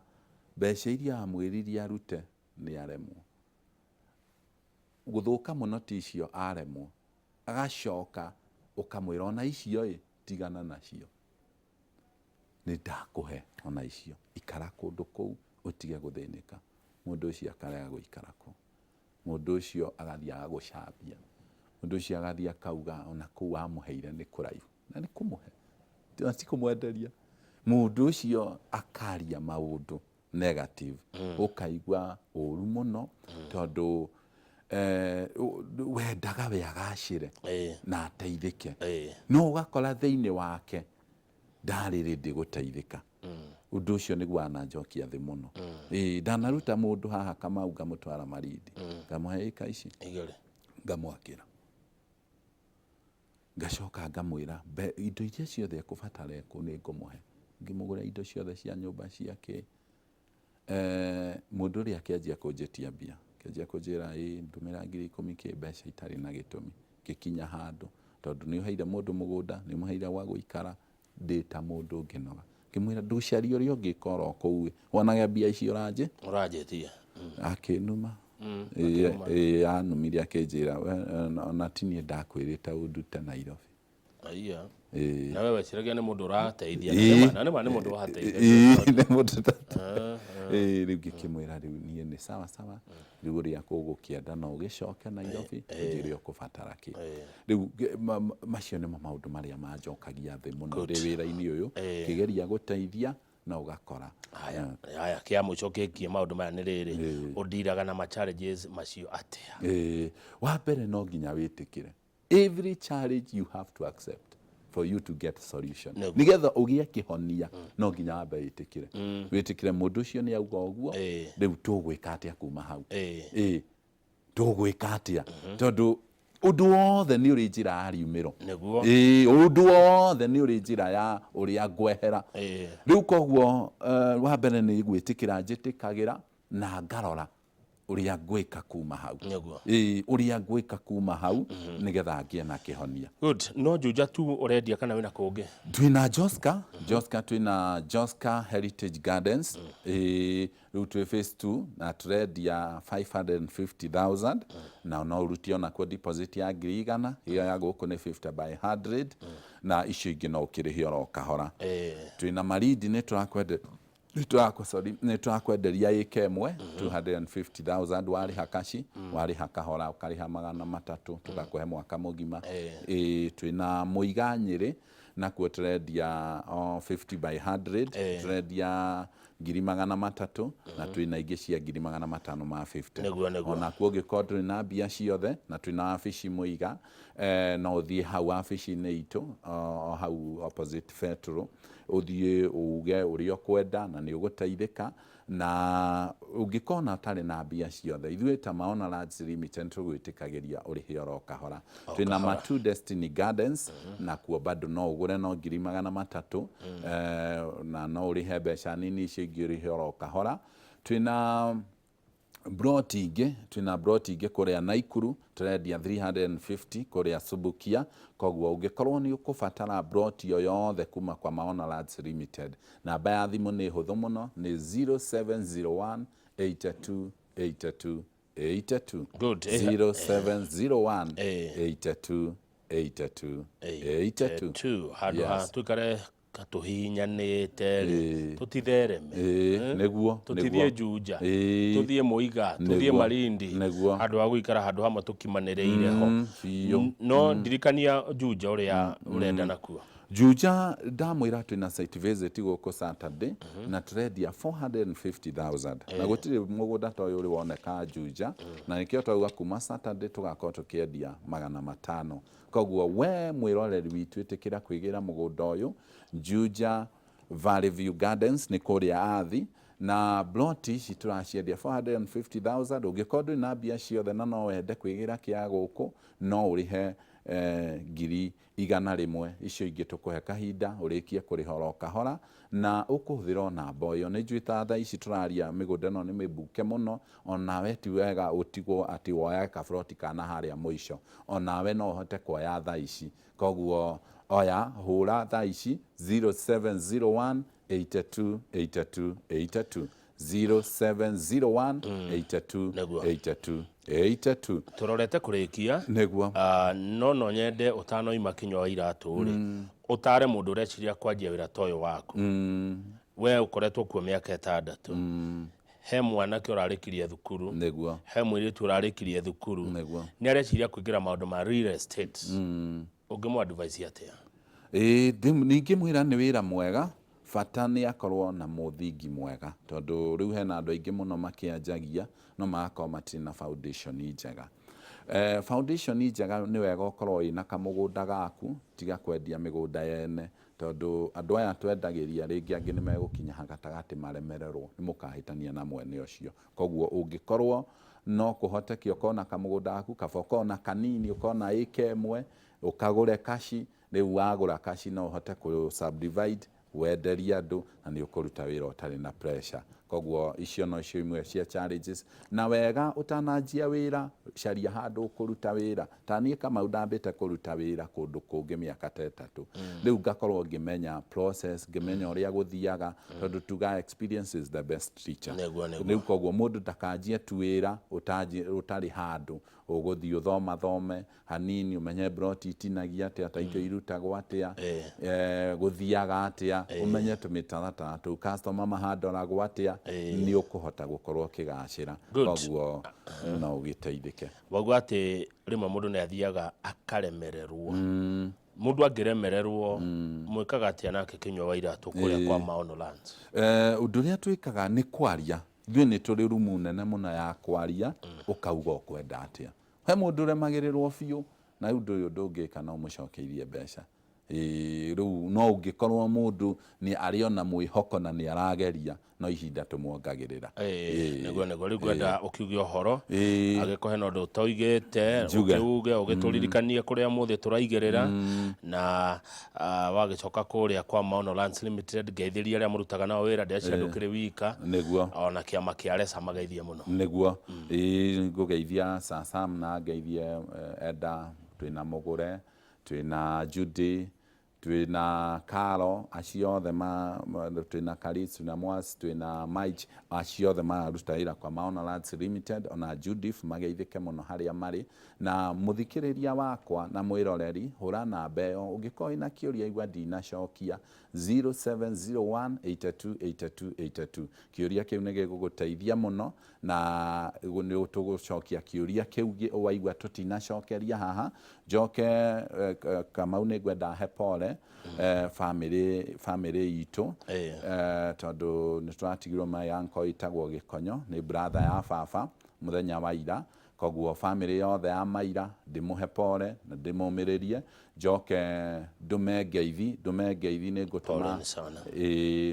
B: mbeca iria wamwĩririe arute nĩ aremwo. Gũthũka mũno ti icio aremwo, agacoka ũkamwĩra ona icio ĩ tigana nacio, nĩ ndakũhe ona icio, ikara kũndũ kũu ũtige gũthĩnĩka. Mũndũ ũcio akarega gũikara kũu. Mũndũ ũcio agathiĩ agagũcambia. Mũndũ ũcio agathiĩ akauga ona kũu wamũheire nĩ kũraihu, na nĩ kũmũhe na ti kũmwenderia. Mũndũ ũcio akaria maũndũ negative, ũkaigua ũru mũno, tondũ wendaga we agacĩre na ateithĩke, no ũgakora thĩinĩ wake ndarĩ ready gũteithĩka. Ũndũ ũcio nĩguo wananjokia thĩ mũno. Ndanaruta mũndũ haha Kamau, ngamũtwara Marindi, ngamũhe ĩka ici
A: 2,
B: ngamwakĩra, ngacoka ngamwĩra indo iria ciothe ekũbatara kũu nĩ ngũmũhe. Ngĩmũgũra indo ciothe cia nyũmba ciake. Mũndũ ũrĩa akĩanjia kũnjĩtia mbia, akĩanjia kũnjĩra ĩ ndũmĩra 10,000 kĩ mbeca itarĩ na gĩtũmi. Ngĩkinya handũ, tondũ nĩ ũheire mũndũ mũgũnda, nĩ ũmũheire gwa gũikara, ndĩ ta mũndũ ngĩnoga, ngĩmwĩra ndũcarie ũrĩa ũngĩka oro kũu ĩ, wonage mbia icio ũranjĩ
A: Ũranjĩtie.
B: Akĩnuma.
A: Akĩnuma.
B: Ĩ, anumire akĩnjĩra, "We, ona ti niĩ ndakwĩrĩte ũndute Nairobi."
A: Aiya.
B: Ĩĩ.
A: Na we weciragia nĩ mũndũ ũrateithia.
B: Ĩĩ.
A: Na nĩ ma nĩ mũndũ wateithia.
B: Ĩĩ, nĩ mũndũ Ĩĩ, rĩu ngĩkĩmwĩra rĩu niĩ nĩ sawa sawa, rĩu ũrĩa kũgũkĩenda no ũgĩcoke Nairobi ũnjĩre ũkũbatara kĩ. Rĩu macio nĩmo maũndũ marĩa manjokagia thĩ mũno ndĩ wĩra-inĩ ũyũ, ngĩgeria gũteithia na ũgakora.
A: Haya, haya, kĩa mũico kĩgiĩ maũndũ maya nĩ rĩrĩ, ũndiraga na ma challenges macio atĩa?
B: Ĩĩ, wa mbere no nginya wĩtĩkĩre. Every challenge you have to accept for you to get solution.
A: Nĩguo.
B: Nĩgetha ũgĩe kĩhonia no nginya wambe wĩtĩkĩre. Wĩtĩkĩre mũndũ ũcio nĩ auga ũguo, rĩu tũgwĩka atĩa kuma hau? Ĩĩ, tũgwĩka atĩa? Tondũ ũndũ wothe nĩ ũrĩ njĩra ya riumĩro.
A: Nĩguo.
B: Ĩĩ, ũndũ wothe nĩ ũrĩ njĩra ya ũrĩa ngwehera. Rĩu koguo wa mbere nĩ gwĩtĩkĩra njĩtĩkagĩra na ngarora ũrĩa ngwĩka kuma hau.
A: Nĩguo.
B: Ĩĩ, ũrĩa ngwĩka kuma hau nĩgetha ngĩe na kĩhonia.
A: Good. No Juja tu ũrendia kana wĩna kũngĩ?
B: Twĩna Joska, Joska, twĩna Joska Heritage Gardens. Ĩĩ, rĩu twĩ phase 2 na tũrendia 550,000, na no ũrutie onakuo deposit ya 100,000, ĩyo ya gũkũ nĩ 50 by 100, na icio ingĩ no ũkĩrĩhe oro kahora. Twĩna Malindi, nĩ tũrakwende nĩ tũrakwenderia ĩka ĩmwe 250,000, warĩha kaci, warĩha kahora ũkarĩha 300, tũgakũhe mwaka mũgima. Ĩĩ, twĩna Mũiga Nyĩrĩ, nakuo tũrendia o 50 by 100, tũrendia 300,000, na twĩna ingĩ cia 550,000.
A: Nĩguo, nĩguo.
B: Onakuo ũngĩkorwo ndũrĩ na mbia ciothe, na twĩna wabici Mũiga, no ũthiĩ hau wabici-inĩ itũ, o hau opposite Petro, ũthiĩ uge ũrĩa ũkwenda na nĩ ũgũteithĩka. Na ũngĩkona ũtarĩ na mbia ciothe, ithuĩ ta Maona Lands Limited tũgwĩtĩkagĩria ũrĩhe oro kahora. Twĩna Matu Destiny Gardens, nakuo bado no ũgũre no 300,000, na no ũrĩhe mbeca nini, icio ingĩ ũrĩhe oro kahora. Twĩna broti ingĩ, twĩna broti ingĩ kũrĩa Naikuru, tũrendia 350 kũrĩa Subukia. Koguo ũngĩkorwo nĩ ũkũbatara broti o yothe kuma kwa Maona Lands Limited, namba ya thimũ nĩ hũthũ mũno, nĩ 0701 82 82 82.
A: Good.
B: 0701 82 82 82.
A: 2 handũ ha tuikare tũhihinyanĩte rĩ, tũtithereme.
B: Ĩĩ, nĩguo.
A: Tũtithiĩ
B: Nĩguo.
A: Juja,
B: Ĩĩ.
A: tũthiĩ Mũiga, tũthiĩ
B: Nĩguo.
A: Malindi,
B: Nĩguo.
A: handũ ha gũikara handũ hamwe tũkimanĩrĩire ho.
B: Biũ.
A: No ndirikania Juja ũrĩa ũrenda nakuo.
B: Juja ndamwĩra twĩna site visit gũkũ Saturday, na tũrendia 450,000, na gũtirĩ mũgũnda ta ũyũ ũrĩ woneka Juja, na nĩkĩo twauga kuma Saturday tũgakorwo tũkĩendia 500. Koguo we mwĩroreri witũ, ĩtĩkĩra kwĩgĩra mũgũnda ũyũ Juja Valley View Gardens, nĩ kũrĩa Athi, na ploti ici tũraciendia 450,000. Ũngĩkorwo ndũrĩ na mbia ciothe na no wende kwĩgĩra kĩa gũkũ, no ũrĩhe 100,000, icio ingĩ tũkũhe kahinda ũrĩkie kũrĩha oro kahora, na ũkũhũthĩra o namba ĩyo. Nĩ njũĩ ta thaa ici tũraria mĩgũnda ĩno nĩ mĩbuke mũno, onawe ti wega ũtigwo atĩ woya kaburoti kana harĩa mũico, onawe no ũhote kuoya thaa ici. Koguo oya, hũra thaa ici 0701 82 82 82, 0701 82
A: Nĩguo.
B: 82 82.
A: Tũrorete kũrĩkia.
B: Nĩguo.
A: No no nyende ũtanoima kinyua wa iratũ rĩ, ũtare mũndũ ũreciria kwanjia wĩra ta ũyũ waku. We ũkoretwo kuo mĩaka 6, he mwanake ũrarĩkirie thukuru,
B: Nĩguo.
A: he mũirĩtu ũrarĩkirie thukuru,
B: Nĩguo.
A: nĩ areciria kũingĩra maũndũ ma real estate, ũngĩmũ advise atĩa?
B: Ĩĩ, ningĩmwĩra nĩ wĩra mwega, bata nĩ akorwo na mũthingi mwega, tondũ rĩu hena andũ aingĩ mũno makĩanjagia no magakorwo matirĩ na foundation njega. Foundation njega nĩ wega ũkorwo wĩna kamũgũnda gaku, tiga kwendia mĩgũnda yene, tondũ andũ aya twendagĩria rĩngĩ angĩ nĩ megũkinya gatagatĩ maremererwo, nĩ mũkahĩtania na mwene ũcio. Koguo ũngĩkorwo no kũhoteke ũkorwo na kamũgũnda gaku, kaba ũkorwo na kanini, ũkorwo na ĩka ĩmwe, ũkagũre kaci. Rĩu wagũra kaci no ũhote kũ subdivide, wenderie andũ, na nĩ ũkũruta wĩra ũtarĩ na pressure. Koguo icio nocio imwe cia challenges. Na wega ũtananjia wĩra, caria handũ ũkũruta wĩra. Ta niĩ Kamau ndambĩte kũruta wĩra kũndũ kũngĩ mĩaka ta ĩtatũ. Rĩu ngakorwo ngĩmenya process, ngĩmenya ũrĩa gũthiaga, tondũ tugaga experience is the best teacher.
A: Nĩguo, nĩguo.
B: Rĩu koguo mũndũ ndakanjie tu wĩra ũtarĩ handũ. Ũgũthiĩ ũthomathome hanini, ũmenye mburoti itinagia atĩa, title irutagwo atĩa, gũthiaga atĩa, ũmenye tũmĩtaratara tũu, customer mahandoragwo atĩa, nĩ ũkũhota gũkorwo ũkĩgacĩra.
A: Good.
B: Koguo no ũgĩteithĩke.
A: Wauga atĩ rĩmwe mũndũ nĩ athiaga akaremererwo. Mũndũ angĩremererwo, mwĩkaga atĩa nake Kĩnyua wa Iratũ kũrĩa kwa Maono Lands?
B: Ũndũ ũrĩa twĩkaga nĩ kwaria. Ithuĩ nĩ tũrĩ rumu nene mũno ya kwaria, ũkauga ũkwenda atĩa. He mũndũ ũremagĩrĩrwo biũ, na rĩu ndũrĩ ũndũ ũngĩka no ũmũcokeirie mbeca. Rĩu no ũngĩkorwo mũndũ nĩ arĩ ona mwĩhoko na nĩ arageria, no ihinda tũmuongagĩrĩra.
A: Nĩguo, nĩguo. Rĩu ngwenda ũkiuge ũhoro, angĩkorwo hena ũndũ ũtoigĩte,
B: Njuge.
A: ũkĩuge, ũgĩtũririkanie kũrĩa mũthĩ tũraigĩrĩra, na wagĩcoka kũrĩa kwa Maono Lands Limited, ngeithĩria arĩa mũrutaga nao wĩra, ndĩreciria ndũkĩrĩ wika.
B: Nĩguo.
A: Ona kĩama kĩa Resa mageithie mũno.
B: Nĩguo. Ngũgeithia Sasam na ngeithie Eda, twĩna Mũgũre, twĩna Judy, twĩna Karo, acio othe twĩna Karis, twĩna Mwas, twĩna Mike, acio othe mararuta wĩra kwa Maono Lands Limited, ona Judith mageithĩke mũno harĩa marĩ. Na mũthikĩrĩria wakwa na mwĩroreri, hũra namba ĩyo, ũngĩkorwo wĩna kĩũria igua ndinacokia, 0701 82 82 82. Kĩũria kĩu nĩ gĩgũgũteithia mũno, na nĩ tũgũcokia kĩũria kĩu waigua tũtinacokeria haha. Njoke Kamau nĩ ngwenda he pole family itũ, tondũ nĩ tũratigirwo my uncle ĩtagwo Gĩkonyo, nĩ brother ya baba mũthenya wa ira. Koguo family yothe ya Maira ndĩmũhe pole na ndĩmũmĩrĩrie. Njoke ndũme ngeithi, ndũme ngeithi nĩ ngũtũma,
A: Pole sana.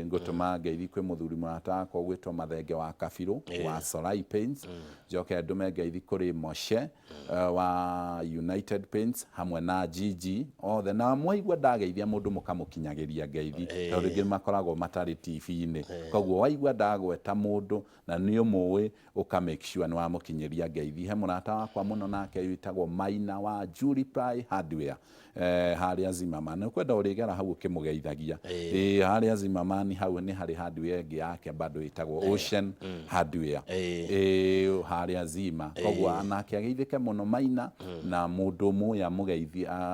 B: Ngũtũma ngeithi kwĩ mũthuri mũrata wakwa ũgwĩtwo Mathenge wa Kabirũ wa Solai Paints. Njoke ndũme ngeithi kũrĩ Moshe wa United Paints hamwe na Gigi othe. Na mwaigua ndageithia mũndũ mũkamũkinyagĩria ngeithi, tondũ rĩngĩ makoragwo matarĩ TV-inĩ. Koguo waigua ndagweta mũndũ na nĩ ũmũĩ, ũka make sure nĩ wamũkinyĩria ngeithi. He mũrata wakwa mũno nake wĩtagwo Maina wa Julie Ply Hardware, harĩa Zimmerman. Nĩ ũkwenda ũrĩgera hau ũkĩmũgeithagia. Harĩa Zimmerman hau nĩ harĩ hardware ĩngĩ yake bado ĩtagwo Ocean Hardware. Harĩa Zima. Koguo nake ageithĩke mũno Maina, na mũndũ ũmũĩ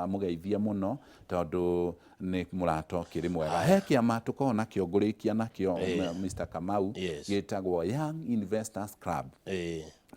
B: amũgeithie mũno, tondũ nĩ mũrata ũkĩrĩ mwega. He kĩama tũkoragwo nakĩo ngũrĩkia nakĩo, Mr. Kamau, gĩtagwo Young Investors Club.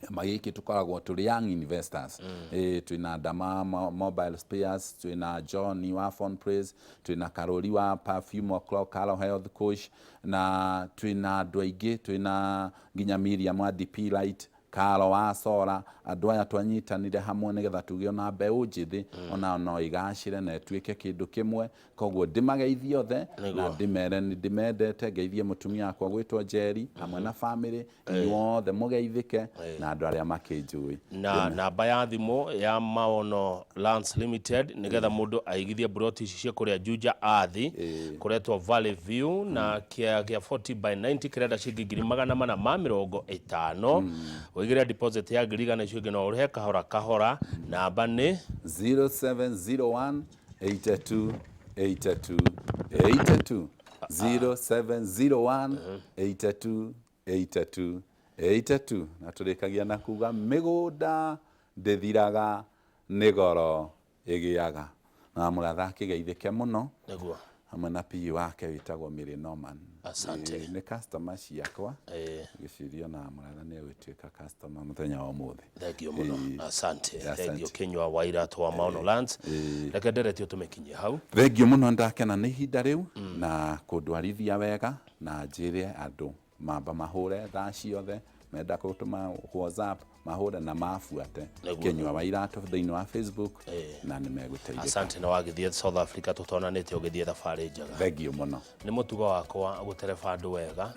B: Kĩama gĩkĩ tũkoragwo tũrĩ Young Investors. Twĩna Dama Mobile Spares, twĩna John wa Phone Praise, twĩna Karori wa Perfume O'Clock, Caro Health Coach, na twĩna andũ aingĩ, twĩna nginya Miriam wa DP Light, Karo wa Sora. Andũ aya twanyitanire hamwe nĩgetha tuge ona mbeũ njĩthĩ onao no ĩgacĩre na ĩtuĩke kĩndũ kĩmwe. Koguo ndĩmageithie othe na ndĩmere nĩ ndĩmendete. Ngeithie mũtumia wakwa gwĩtwo Njeri hamwe na family, inyuothe mũgeithĩke na andũ arĩa makĩnjũĩ.
A: Na namba ya thimũ ya Maono Lands Limited nĩgetha mũndũ aigithie mburoti ici cia kũrĩa Juja Athi, kũretwo Valley View, na kĩa 40 by 90 kĩrenda ciringi 450,000. Ũigĩre deposit ya 100,000, icio ingĩ no ũrĩhe kahora kahora. Namba nĩ
B: 0701 82 82 82, 0701 82 82 82. Na tũrĩkagia na kuga mĩgũnda ndĩthiraga, nĩ goro ĩgĩaga. Na mũratha akĩgeithĩke mũno
A: Nĩguo.
B: hamwe na PE wake wĩtagwo Mary Norman.
A: Asante.
B: Nĩ customer ciakwa. Ngĩciria na mũratha nĩ egũtuĩka customer mũthenya wa ũmũthĩ.
A: Thank you mũno. Asante.
B: Asante.
A: Thank you Kinyua wa Iratũ wa Maono Lands. Reke nderetio tũmĩkinyie hau.
B: Thank you mũno, ndakena nĩ ihinda rĩu na kũndwarithia wega, na njĩre andũ mamba mahũre thaa ciothe menda gũtũma WhatsApp, mahũre na mabuate
A: Nĩguo.
B: Kinyua wa Iratũ thĩinĩ wa Facebook, na nĩ megũteithĩka.
A: Asante, na wagĩthiĩ South Africa tũtonanĩte, ũgĩthiĩ thabarĩ njega.
B: Thank you mũno.
A: Nĩ mũtugo wakwa gũtereba andũ wega.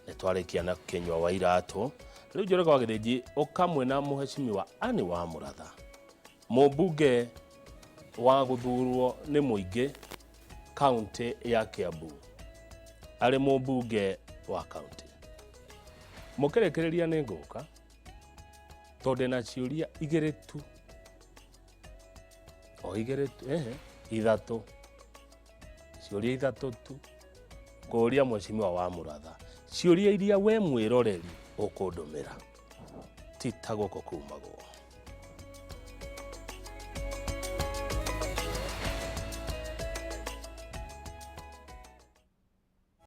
A: Nĩ twarĩkia na Kinyua wa Iratũ. Rĩu Njoroge wa Gĩthĩnji ũkamwe na mũhecimiwa Anne wa Mũratha, mũmbunge wa gũthurwo nĩ mũingĩ kaunti ya Kiambu, arĩ mũmbunge wa kaunti. Mũkĩrĩkĩrĩria nĩ ngũka tondũ ndĩna ciũria igĩrĩ tu, o igĩrĩ tu, ehe, ithatũ, ciũria ithatũ tu ngũria mheshimiwa wa Mũratha, ciũria iria we mwĩroreri ũkũndũmĩra ti ta gũkũ kumagwo.